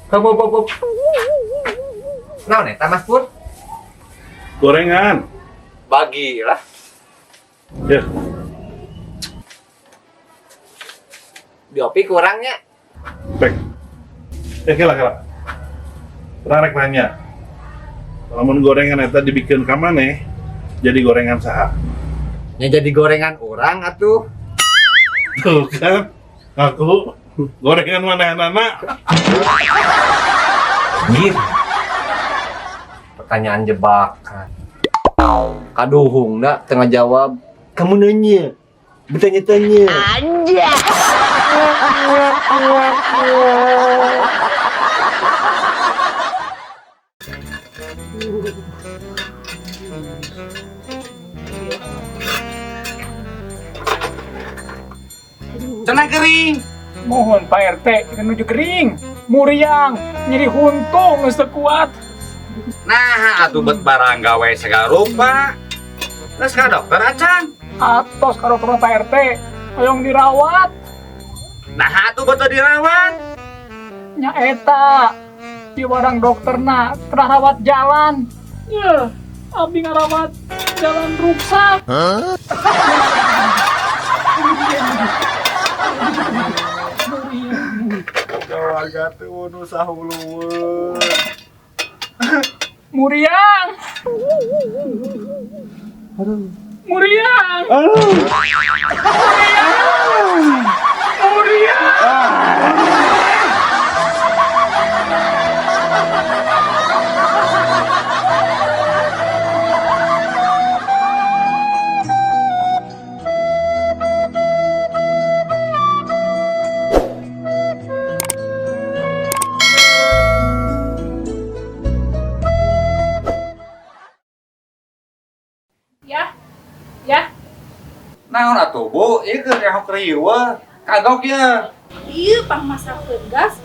Hop hop hop hop. Naon eta Mas Pur? Gorengan. Bagilah. Ya, Diopi kurangnya. baik. Ya kela kela. Urang rek nanya. Lamun gorengan eta dibikin ka maneh, jadi gorengan saha? Nya jadi gorengan orang atuh. Tuh kan, ngaku gorengan manehanana. Anjir. Pertanyaan jebakan. Kaduhung dah tengah jawab. Kamu nanya, bertanya-tanya. Cenah kering. Mohon Pak RT, menuju kering. Muriang, nyeri huntu, geus teu kuat. Nah, atuh bet barang gawe segala rupa. Terus ka dokter acan. Atos ka dokter Pak RT, hoyong dirawat. Nah, atuh bet dirawat. Nya eta, di warang dokterna teu rawat jalan. Yeuh, abdi ngarawat jalan ruksak. Warga teu nu sahulueun. Muriang. Muriang. Muriang. Muriang. Ya, ya. Naon atuh, Bu? Ieu keur rehok riweuh. Kagok ye. Iya, pang masakeun gas.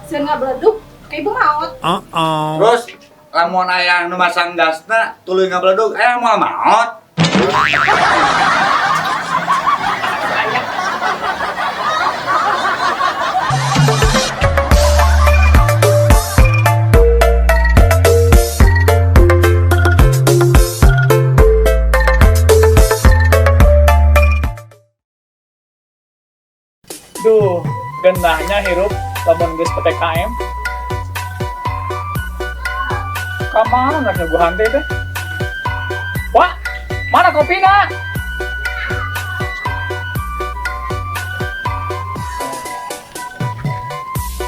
Sieun ngabeleduk, ka ibu maot. Terus lamun aya nu masang gasna tuluy ngabeledug aya moal maot. Duh, genahnya hirup lamun geus PPKM. Ka mana nyuguhan teh teh? Wah, mana kopina?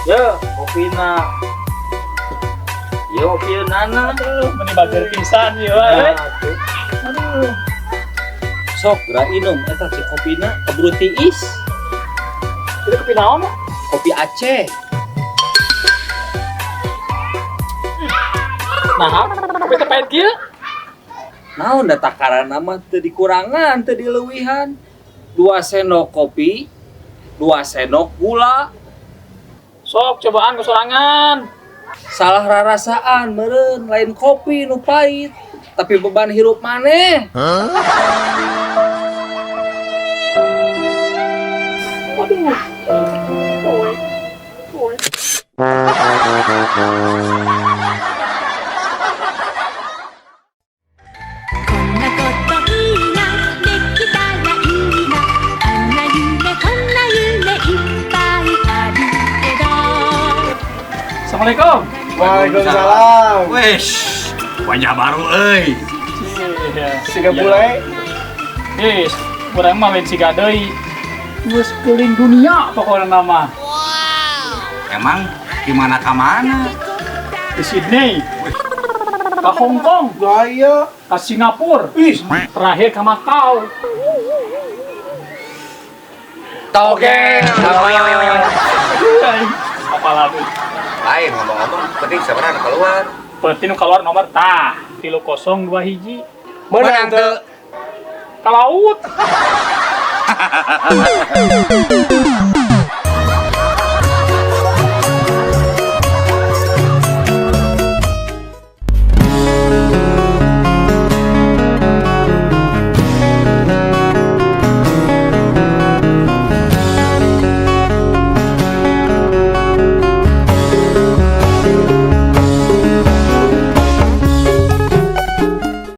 Ya, kopina. Ya, kopi nana. Aduh, meni bager pisan ieu we. Aduh, Sok, geura inum eta si kopina keburu tiis. Itu kopi naon? Kopi Aceh. Nah, kopi teh pahit kieu. Naon da takaran mah teu dikurangan, teu dileuwihan. 2 sendok kopi, 2 sendok gula. Sok cobaan ku sorangan. Salah rarasaan meureun, lain kopi nu pahit, tapi beban hirup maneh. Waduh. Poe. Poe. こんなこといいなできたらいいなあんな夢こんな夢いっぱいあるけど Assalamualaikum. Waalaikumsalam. Wes, wajah baru euy. Iya. Siga bule. Yes, urang mah lain siga deui. Geus keliling dunia pokokna nama. Emang gimana ka mana? Di Sydney, ke Hong Kong, Gaya. ke Singapura, Ih, terakhir ke Macau. Toge. Apalagi Lain ngomong-ngomong, penting sebenarnya nu keluar. penting nu keluar nomor tah 302 hiji Menang teu. ke laut.